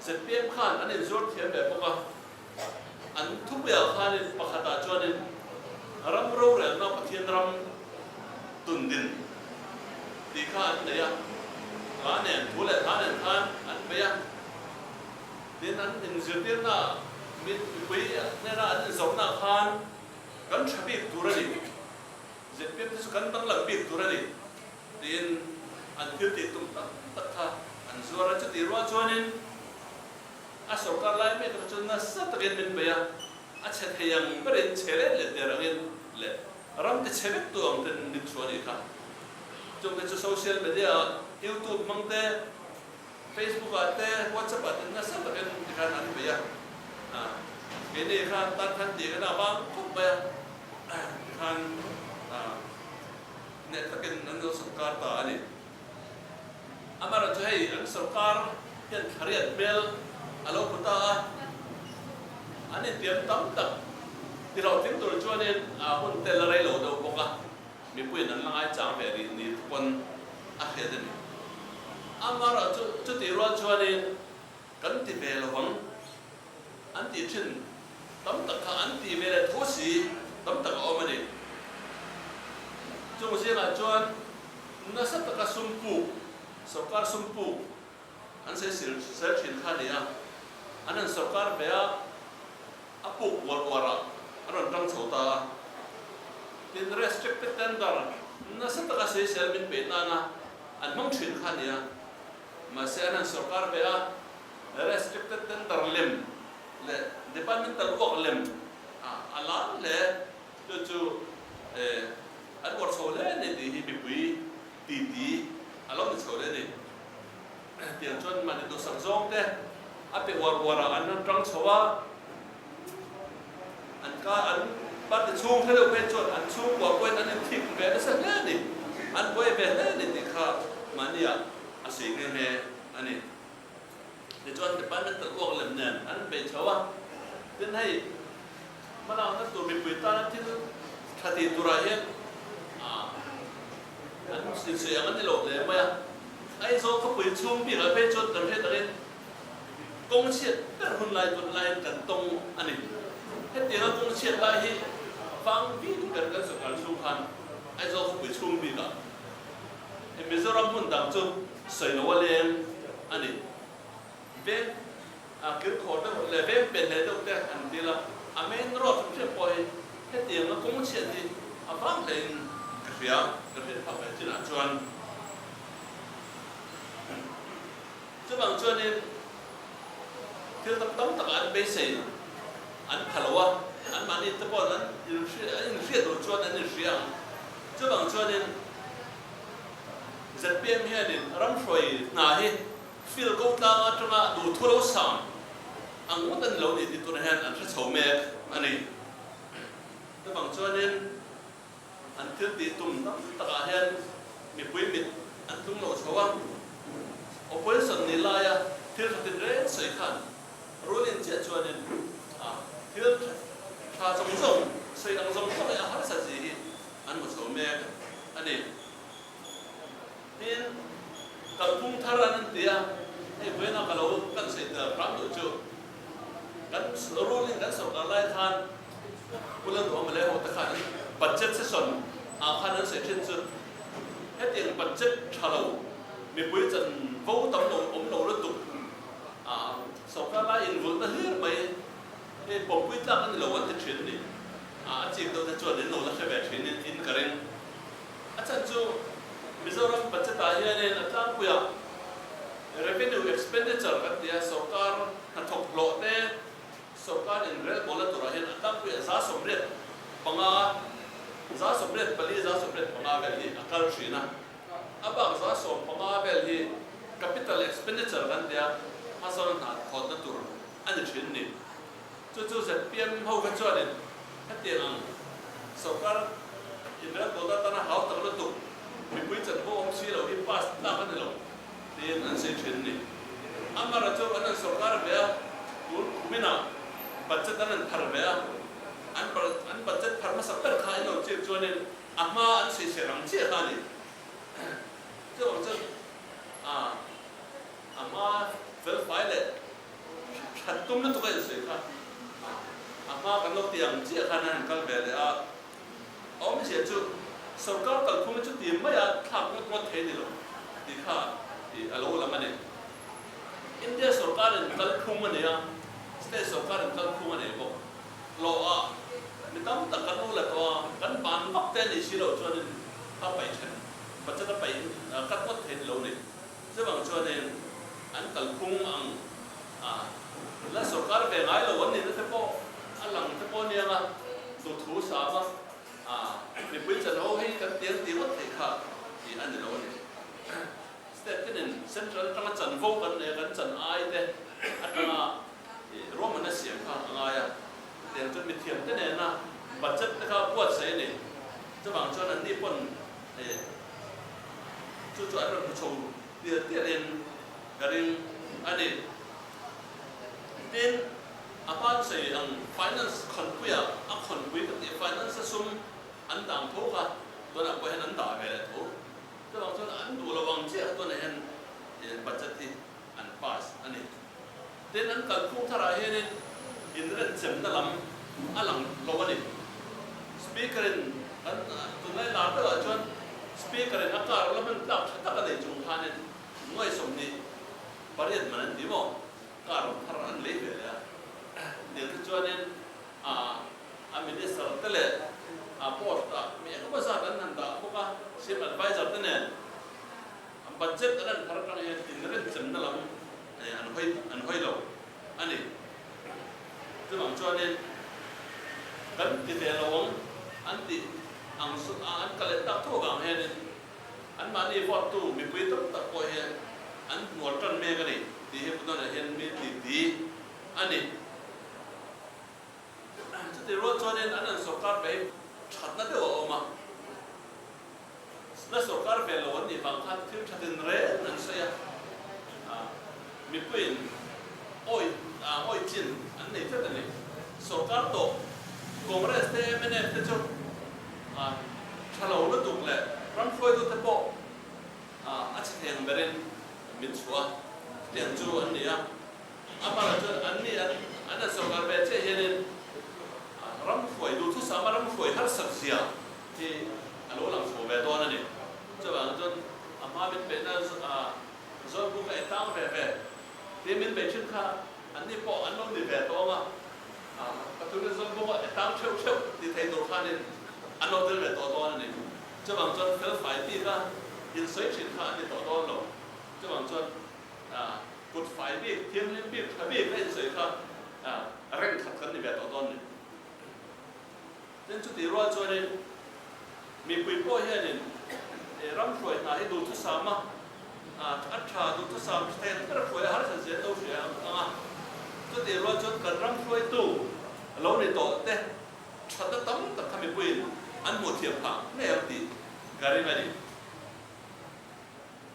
Zpm khan an inzuar thiam ve bawk a, an thupuiah khanin pakhatah chuanin ram rorelna Pathian ram tundin tih kha an nei a, hla nen, thu leh hla nen khan an bei a. Tin, an inzirtirna mipui hnena an inzawrhna khan kan tha bik tur a ni, zpm te chu kan danglam bik tur a ni tiin an thil tih tum tak tak kha an zuar a. Chutih rual chuanin a sorkar lai mek kha chu nasa takin min bei a, a chhe thei ang berin chhe let let der angin leh ram ti chhe vek tu ang ten min chhuah a nih kha. Chungte chu social media ah youtube hmang te, Facebook ah te WhatsApp ah te nasa takin tikhan an bei a, keini khan tan khan tih kan avang khawp mai a, tikhan hneh takin an lo sawrkar ta a ni. Amaherawhchu hei an sawrkar hian thlariat hmel a lo hmu ta a, an intiam tam tak tihlawhtling tur chuanin hun tel a rei lo deuh bawk a. Mipuiin an la ngaichang ve rih ni thu pawn a hriat a ni. Amaherawhchu chutih rual chuanin kan ti ve lo vang an tih thin tam tak kha an ti ve leh tho si tam tak a awm a ni. Chung zingah chuan nasa taka sum puk, sorkar sum puk an sawi sel sel thin kha a ni a, an han sorkar ve a, a puk uar uar ah a rawn tang chho ta a. Tin, restricted tender nasa taka sawisel min peih nana an hmang thin kha a ni a, mahse an han sorkar ve a, restricted tender lem leh departmental work lem a lar hle, chu chu an uar chho hle a ni tih hi mipui titi a lo ni chho hle a ni. Tiang chuan mahni duhsak zawng te a pe uar uar ah an rawn tang chho a, an ka an party chhung hre deuh phei chuan an chhungkua pawhin an inthik ve nasa hle a ni, an buai ve hle a ni tih kha mahni ah a sawi nghe nghe a ni. Tichuan departmental uak lem nen an bei chho a, tin hei hmalakna tur mipui tana thil tha tih turah hian an insawi ang a ni lo hle mai a. Aizawl khawpui chhung bikah phei chuan kan hriat angin kawng chhiat ber hun lai tun laiin kan tawng a ni. Hetianga kawng chhiat lai hi vang viau ber kan sorkar chhung khan Aizawl khawpui chhung bikah he Mizoram hmun dang chu sawi lo a leng a ni. Veng kilkhawr deuh leh veng pen leh deuh te an dil a, a main road hrim hrim pawh hi hetianga kawng chhiat hi a vang hlein ka hria, ka hriat phak ve chinah chuan. Chuvang chuanin thil tam tam takah an beisei an pha lo a, anmahni te pawh an inhriat duh chuan an inhria ang. Chuvang chuanin zpm hianin ramhruai hna hi Fil ko tlang atanga duhthu lo sang ang ngawt a ni lo ni tih tunah hian an hre chho mek a ni. Chuvang chuanin an thil tih tum tam takah hian mipui mit an tlung lo chho a, opposition ni laia thil tha tinreng sawi khan ruling chiah chuanin thil tha zawng zawng sawi ang zawng zawng hi a harsa chi hi an hmu chho mek a ni. Tin, kalphung thar an an ti a, hei vawiina ka lo kan sawi tel hram duh chu, kan ruling kan sorkar lai khan Pu Lalduhawma leh ho te khan an budget session ah khan an sawi thin chu, hetiang budget tha lo, mipui chan vo tam lo awm lo lutuk ah sorkar lai invulhna hlir mai hei pawmpui tlak a ni lo an ti thin a ni. A chik deuh te chuan in lo la hre ve thin in ka ring. A chhan chu Mizoram budget ah hianin a tlangpuiah revenue expenditure kan ti a, sorkar hnathawk hlawh te, sorkar inrelbawlna turah hian a tlangpuiah 85, 84, 75 vel hi a kal thin a. A bak 15 vel hi capital expenditure kan ti a, hmasawn hna thawtna tur a ni thin ni. Chu chu zpm ho kha chuanin hetiang ang sorkar inrelbawlna atana hau tak lutuk mipui chanvo awm si lo hi pass tlak a ni lo tiin an sawi thin a ni. Amara chu an han sorkar ve a, tun kuminah budget an han phar ve a, an an budget phar hmasa ber kha in lo chik chuanin a hma an sawisel ang chiah kha a ni. Chuvang chuan a hma felfai leh. tum lutuk a insawi kha a hma kan lo ti ang chiah khan an han kal ve leh a. A awmzia chu sorkar kalphung hi chuti maia thlak ngawt ngawt thei ni lo tih kha a lo lang a ni. India sorkarin kalphung a nei a, state sorkarin kalphung a nei bawk. Hlawhah mi tam tak kan u la tawh a, kan ban vak te a nih si loh chuanin a paih then, budget a paih cut ngawt thei ni lo ni. Chuvang chuanin an kalphung ang a la sorkar ve ngai lo an nihna te pawh a lang te pawh aniang a, duthu sam a, mipui chanho hi kan tiang ti ngawt theih kha tih a ni lo a ni. State tinin central atanga chanvo kan nei a, kan chan ai te atanga ruahmanna siam kha a ngai a, chutiang chuan mithiam te nena budget te kha buatsaih a ni. Chuvang chuan anni pawn chu chu an rawn hmu chho tial tialin ka ring a ni. Tin, a hma sawi ang finance khawnpuia a khawnpui ka tih finance a sum an dang tho kha tunah pawh hian an dah ve leh tho. Chuvang chuan an duh lo ang chiah tunah hian budget hi an pass a ni. Tin, an kalphung tharah hianin inrenchemna lam a lang lo a ni. Speaker-in kan tunlai lar deuhah chuan Speaker-in a car la hman tlak tha tak a nei chung khanin nuai 28 man an ti maw? Car thar an lei ve leh a. Tiang te chuanin a Minister te leh a post-ah mi engemaw zat an han dah bawk a, Chief Adviser te nen. Budget an an phar atang hian inrenchemna lam an hawi an hawi lo a ni. Chuvang chuanin kan ti ve lo ang an tih ang an kal leh tak tho avang hianin anmahni vote tu mipui tam tak pawh hian an hnual tan mek a ni tih hi Putanah hian mi ti ti a ni. Chutih rual chuanin an an sorkar ve hi thatna deuh a awm a. La sorkar ve lo an nih vang khan thil tha tin reng an sawi a, mipuiin awi awi chin an nei tlat a ni. Sorkar tawh Congress te mnf te chu tha lo lutuk leh ram hruaitute pawh a chhe thei ang berin min chhuah a, chutiang chu an ni a. Amah chuan an ni an an sorkar ve chiah hianin ram hruai duhthusama ram hruai harsat zia hi a lo lang chho ve dawn a ni. Chuvang chuan a hma min beihna Zawlbuk a etang ve ve tih min beih thin kha anni pawh an lo ni ve tawh ang a, pathumin Zawlbuk a etang theuh theuh ti thei tur khanin an lo tel ve tawh dawn a ni. Chuvang chuan felfai bika insawi thin kha an ni tawh dawn lo. Chuvang chuan kut fai bik, thianghlim bik, tha bik a insawi kha reng khat kan ni ve tawh dawn a ni. Tin, chutih rual chuanin mipui pawh hianin ram hruai hna hi duhthusam a, a tha duhthusam tha thei ang ber hruai a harsat zel lo hria ang a. Chutih rual chuan kan ram hruaitu lo ni tawh te thatna tam tak kha mipuiin an hmuh thiam phah ngei ang tih ka ring a ni.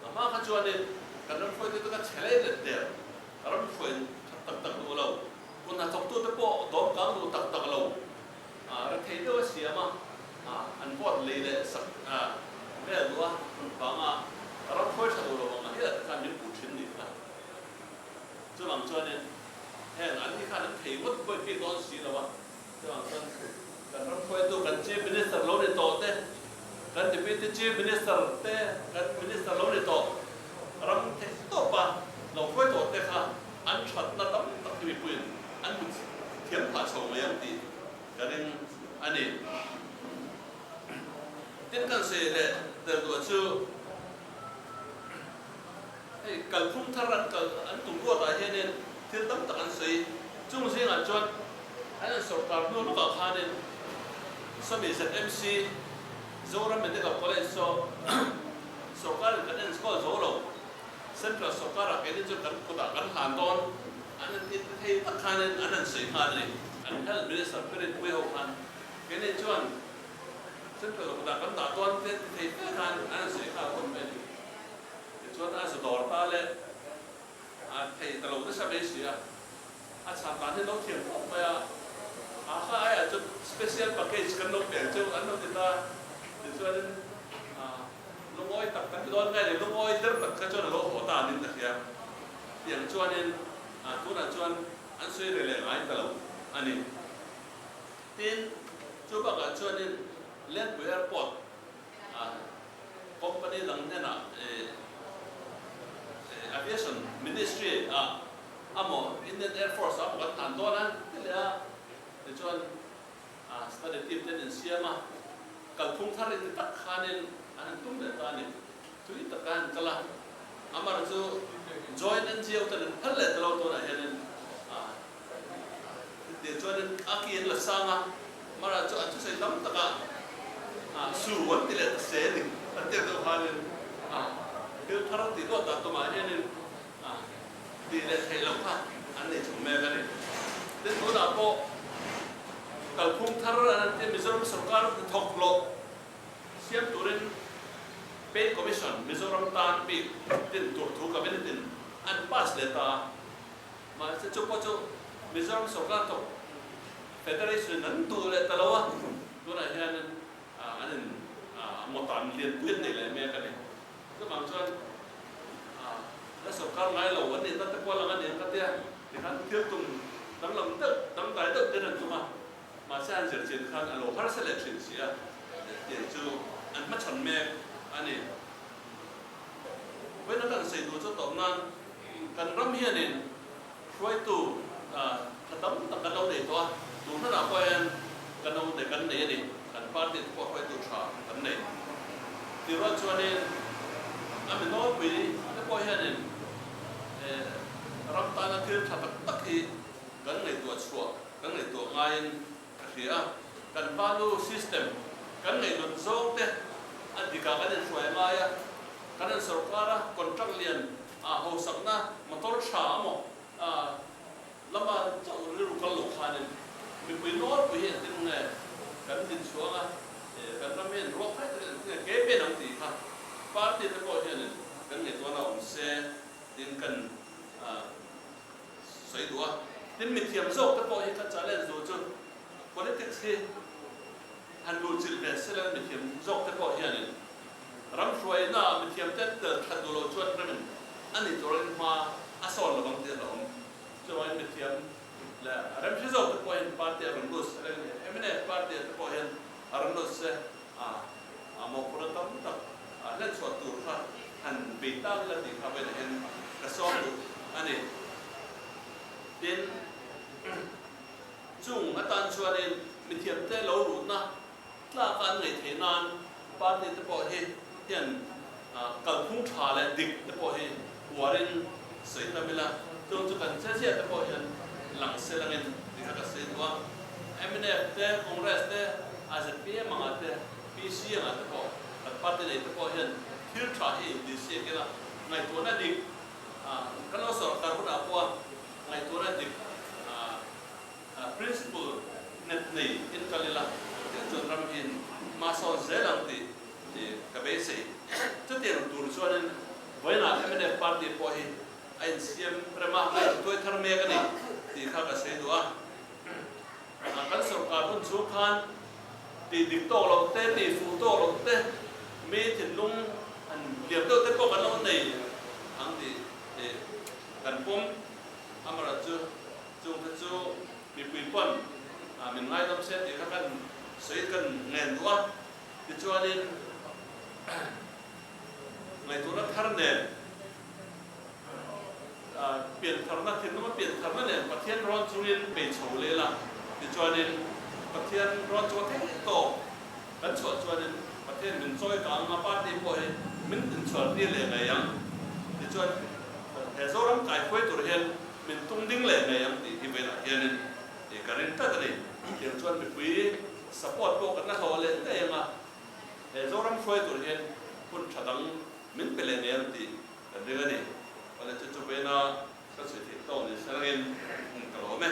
A hma kha chuanin kan ram hruaitute kha chhe leh let der, ram hruain that tak tak duh lo. Kut hnathawktute pawh dawm kang duh tak tak lo, rethei deuh a siam a, an vote lei leh sak vel duh a, vanga ram hruai tha duh lo ang a hial te khan min puh thin nih kha. Chuvang chuanin heng an ni khan an thei ngawt pawih bik dawn si lo a, chuvang chuan kan ram hruaitu kan Chief Minister lo ni tawh te, kan Deputy Chief Minister te, kan Minister lo ni tawh ram theih tawpa lo hruai tawh te kha An thatna tam tak hi mipuiin an hmu thiam phah chho mai ang tih ka ring a ni. Tin kan sawi leh tel duah chu hei kalphung thar an kal an tum ruatah hianin thil tam tak an sawi. Chung zingah chuan an an sawrkar hnu lawkah khanin sawmi ZMC, Zoram Medical College saw sawrkarin kan enkawl zo lo. Central sawrkarah keini chu kan kutah kan hlan dawn an han ti thei tak khanin an han sawi nghal a ni. An Health Minister Philip Pui ho khan keini chuan Central kutah kan dah dawn te ti thei fe khan an han sawi nghal ngawt mai a ni. Tichuan a za dawr ta leh a thei ta lo nasa mai si a, a chhan dan hi lo thiam khawp mai a, a kha aiah chuan special package kan lo pek cheu an lo ti ta. Tichuanin Lungawi tak kan ti dawn nge ni, lungawi der tak kha chuan a lo haw ta niin ka hria. Tiang chuanin tunah chuan. an sawi ri leh ngai ta lo a ni. Tin, chu bakah chuanin Lengpui Airport company dang hnenah Aviation Ministry ah amaw Indian Air Force ah amaw kan hlan dawn a ti leh a, tichuan study team te an insiam a, kalphung thar inti tak khanin an han tum leh ta a ni. Tui taka an kal a, amaherawhchu chu joint NGO ten an phal leh ta lo tunah hianin tichuanin a ki an la sang a, amaherawhchu an thusawi tam takah su an ti leh ta se a ni an tih ang deuh khanin thil thar tih luat dan tumah hianin tih leh theih loh kha an nei chho mek a ni. Tin tunah pawh kalphung thar an ti Mizoram sorkar hnathawk hlawh Siam turin Pay Commission Mizoram tan bik din tur thu Cabinet in an pass leh ta a. Mahse chu pawh chu Mizoram sorkar thawk Federation in an duh leh ta lo a, tunah hian an in mawtan lianpui an nei leh mek a ni. Chuvang chuan la sorkar ngai lo an nih ta te kual ang a ni ang ka tia, tikhan thil tum danglam deuh, dangdai deuh ten an tum a. Mahse an zirchian khan a lo harsa leh thin si a, tih chu an hmachhawn mek a ni. Vawiin a kan sawi duh chu tawp nan kan ram hianin hruaitu tha tam tak kan lo nei tawh a, tun hmanah pawh hian kan lo nei kan nei a ni, kan party te pawh hruaitu tha kan nei. Tih rual chuanin a mi nawlpui te pawh hianin ram tana thil tha tak tak hi kan ngaihtuah chhuah kan ngaihtuah ngaiin ka hria a, kan value system kan ngaihlut zawng te a dikah kan inhruai ngai a, kan in sorkar a contract lian a hausakna motor tha amaw lama chauh rilru kal loh khanin mipui nawlpui hi engtin nge kan din chhuang a, kan ram hian ruak phai takin engtin nge ke pen ang tih kha party te pawh hianin kan ngaihtuahna awm se tiin kan sawi duh a. Tin, mithiam zawk te pawh hi ka challenge duh chu politics hi han luhchilh ve se la mithiam zawk te pawh hianin ram hruaina ah mithiam te an tel that duh loh chuan ramin a ni turin hma a sawn lovang tih a hlauhawm. Chuvangin mithiam leh remhre zawk te pawh hian party a rawn lut se la mnf party ah te pawh hian a rawn lut se a mawhphurhna tam tak hlen chhuah tur kha han bei tak ila tih kha vawiinah hian ka sawm duh a ni. Tin, chung atan chuanin mithiamte lo luhna tlaka an ngaih theih nan party te pawh hi hian kalphung tha leh dik te pawh hi uarin sawi tam ila, chung chu kan che chiah te pawh hian lang se langin tih kha ka sawi duh a. Mnf te, Congress te, ZPM anga te, PC anga te pawh kan party nei te pawh hian thil tha hi intihsiak ila ngaihtuahna dik kan lo sorkar hunah pawha ngaihtuahna dik principle nghet nei in kal ila tih chuan ram hian hma sawn zel ang tih ka beisei. Chutiang tur chuanin vawiinah mnf party pawh hi a insiam rem a, a intuai thar mek a ni tih kha ka sawi duh a. Kan sorkar hun chhung khan tih dik tawk loh te, tih fuh tawk loh te, mi thinlung han hliam deuh te pawh kan lo nei ang tih kan pawm. Amaherawhchu chung te chu mipui pawn min ngaidam se tih kha kan sawi kan ngen duh a. Tichuanin ngaihtuahna thar nen piantharna, thinlunga piantharna nen Pathian rawn chungin bei chho leh la. Tichuanin Pathian rawn chunga theih tawk kan chhuah chuanin Pathian min chawi kang a, party pawh hi min inchhuar tir leh ngei ang. Tichuan he Zoram kaihruai tur hian min tung ding leh ngei ang tih hi vawiinah hianin ka ring tlat a ni. Tiang chuan mipui support pawh kan la hlawh leh ngei ang a, he Zoram hruai tur hian hun tha dang min pe leh ngei ang tih kan ring a ni. Awle chu chu vawiina ka chhui theih tawk ni se langin ka lawm e.